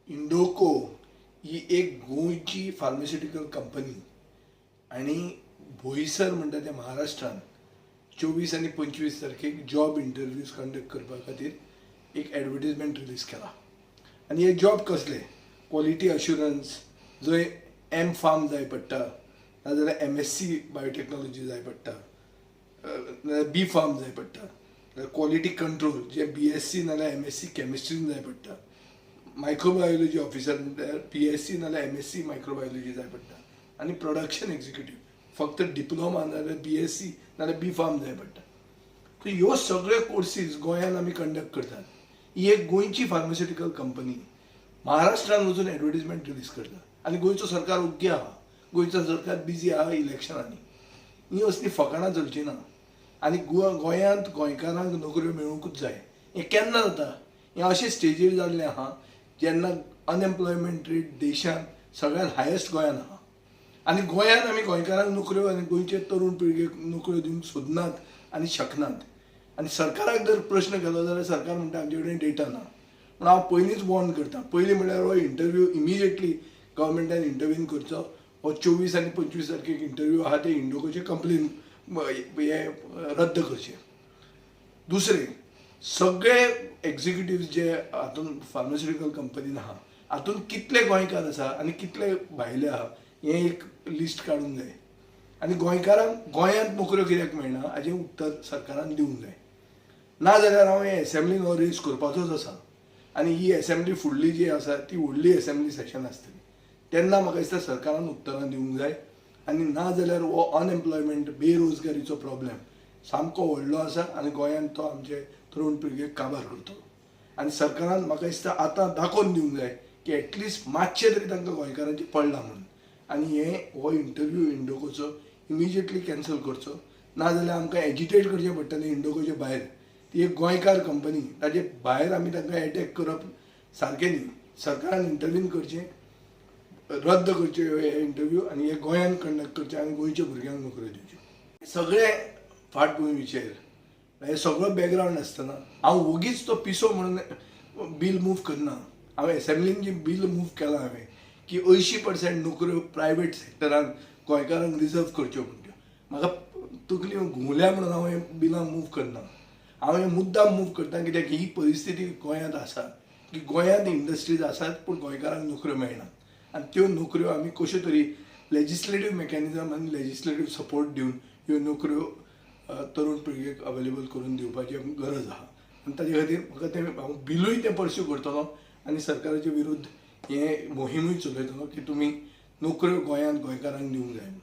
इंडोको ही एक गोंयची pharmaceutical company आनी बोईसर म्हणटा ते महाराष्ट्रान 24 आनी 25 तारखेक जॉब इंटरव्यूज कंडक्ट करपा खातीर एक एडवर्टीजमेंट रिलीज केला. आनी हे जॉब कसले? क्वॉलिटी अश्युरन्स, जंय एम फार्म जाय पडटा, नाजाल्यार एमएससी बायोटेक्नॉलॉजी जाय पडटा, नाजाल्यार बी फार्म जाय पडटा, क्वॉलिटी कंट्रोल जे बीएससी नाजाल्यार एमएससी केमिस्ट्रीन जाय पडटा, मायक्रोबायोलॉजी ऑफिसर म्हणल्यार बीएससी नाजाल्यार एमएससी मायक्रोबायोलॉजी जाय पडटा आनी प्रोडक्शन एक्झिक्युटीव फक्त डिप्लोमा नाजाल्यार बीएससी नाजाल्यार बी फार्म जाय पडटा. सो ह्यो सगळ्यो कोर्सीस गोंयांत आमी कंडक्ट करतात. ही एक गोंयची फार्मास्युटिकल कंपनी महाराष्ट्रान वचून एडवर्टीजमेंट रिलीज करता आनी गोंयचो सरकार ओग्गी आहा. गोंयचो सरकार बिजी आहा इलेक्शनांनी. ही असली फकाणां चलची ना आनी गोंयांत गोंयकारांक नोकऱ्यो मेळुंकूच जाय. हें केन्ना जाता? हें अशें स्टेजीर जाल्लें आहा जेन्ना अनएम्प्लॉयमेंट रेट देशांत सगळ्यांत हायेस्ट गोंयांत आहा आनी गोंयांत आमी गोंयकारांक नोकऱ्यो आनी गोंयचे तरुण पिळगेक नोकऱ्यो दिवंक सोदनात आनी शकनात. आनी सरकाराक जर प्रश्न केलो जाल्यार सरकार म्हणटा, आमचे कडेन डेटा ना. पूण हांव पयलींच वॉर्न करता. पयलीं म्हणल्यार हो इंटरव्यू इमिजिएटली गव्हर्मेंटान इंटरव्हीन करचो. हो 24 आनी 25 तारखेक इंटरव्यू आहा ते इंडोकोचे कंप्लेन हे रद्द करचे. दुसरें, सगळे एक्झिक्युटीव जे हातून फार्मास्युटिकल कंपनीन आहा, हातून कितले गोंयकार आसा आनी कितले भायले आहा, हें एक लिस्ट काडूंक जाय आनी गोंयकारांक गोंयांत नोकऱ्यो कित्याक मेळना हाजें उत्तर सरकारान दिवंक जाय. ना जाल्यार हांव हे एसेंब्लीन हो रेज करपाचोच आसा आनी ही एसेंब्ली फुडली जी आसा ती व्हडली एसेंब्ली सेशन आसतली, तेन्ना म्हाका दिसता सरकारान उत्तरां दिवंक जाय. आनी ना जाल्यार हो अनएम्प्लॉयमेंट, बेरोजगारीचो प्रॉब्लेम सामको व्हडलो आसा आनी गोंयांत तो आमचे तरुण पिळगेक काबार करतलो. आनी सरकारान म्हाका दिसता आतां दाखोवन दिवंक जाय की एटलिस्ट मातशें तरी तांकां गोंयकारांचें पडलां म्हणून. आनी हे हो इंटरव्यू इंडोकोचो इमिजिएटली कॅन्सल करचो, ना जाल्यार आमकां एजिटेट करचें पडटलें इंडोकोचे भायर. ती एक गोंयकार कंपनी, ताजे भायर आमी तांकां एटॅक करप सारकें न्ही. सरकारान इंटरवीन करचें, रद्द करचे हे इंटरव्यू आनी हे गोंयांत कंडक्ट करचे आनी गोंयच्या भुरग्यांक नोकऱ्यो दिवच्यो. सगळे फाटभुंयेचेर, हे सगळो बॅकग्रावंड आसतना हांव वोगीच तो पिसो म्हणून बील मूव करना. हांवें एसेंब्लीन जी बील मूव केलां हांवें की 80% नोकऱ्यो प्रायवेट सेक्टरान गोंयकारांक रिजर्व करच्यो म्हण, त्यो म्हाका तकली घुंवल्या म्हणून हांव हें बिलां मूव करना. हांव हें मुद्दाम मूव करता कित्याक ही परिस्थिती गोंयांत आसा की गोंयांत इंडस्ट्रीज आसात पूण गोंयकारांक नोकऱ्यो मेळनात आनी त्यो नोकऱ्यो आमी कश्यो तरी लेजिस्लेटीव मेकॅनिजम आनी लेजिस्लेटीव सपोर्ट दिवन ह्यो नोकऱ्यो तरुण पिळगेक अवेलेबल करून दिवपाची गरज आहा. आनी ताजे खातीर म्हाका तें हांव बिलूय तें पर्स्यू करतलो आनी सरकाराचे विरुद्ध हें मोहिमूय चलयतलो की तुमी नोकऱ्यो गोंयांत गोंयकारांक दिवंक जाय म्हणून.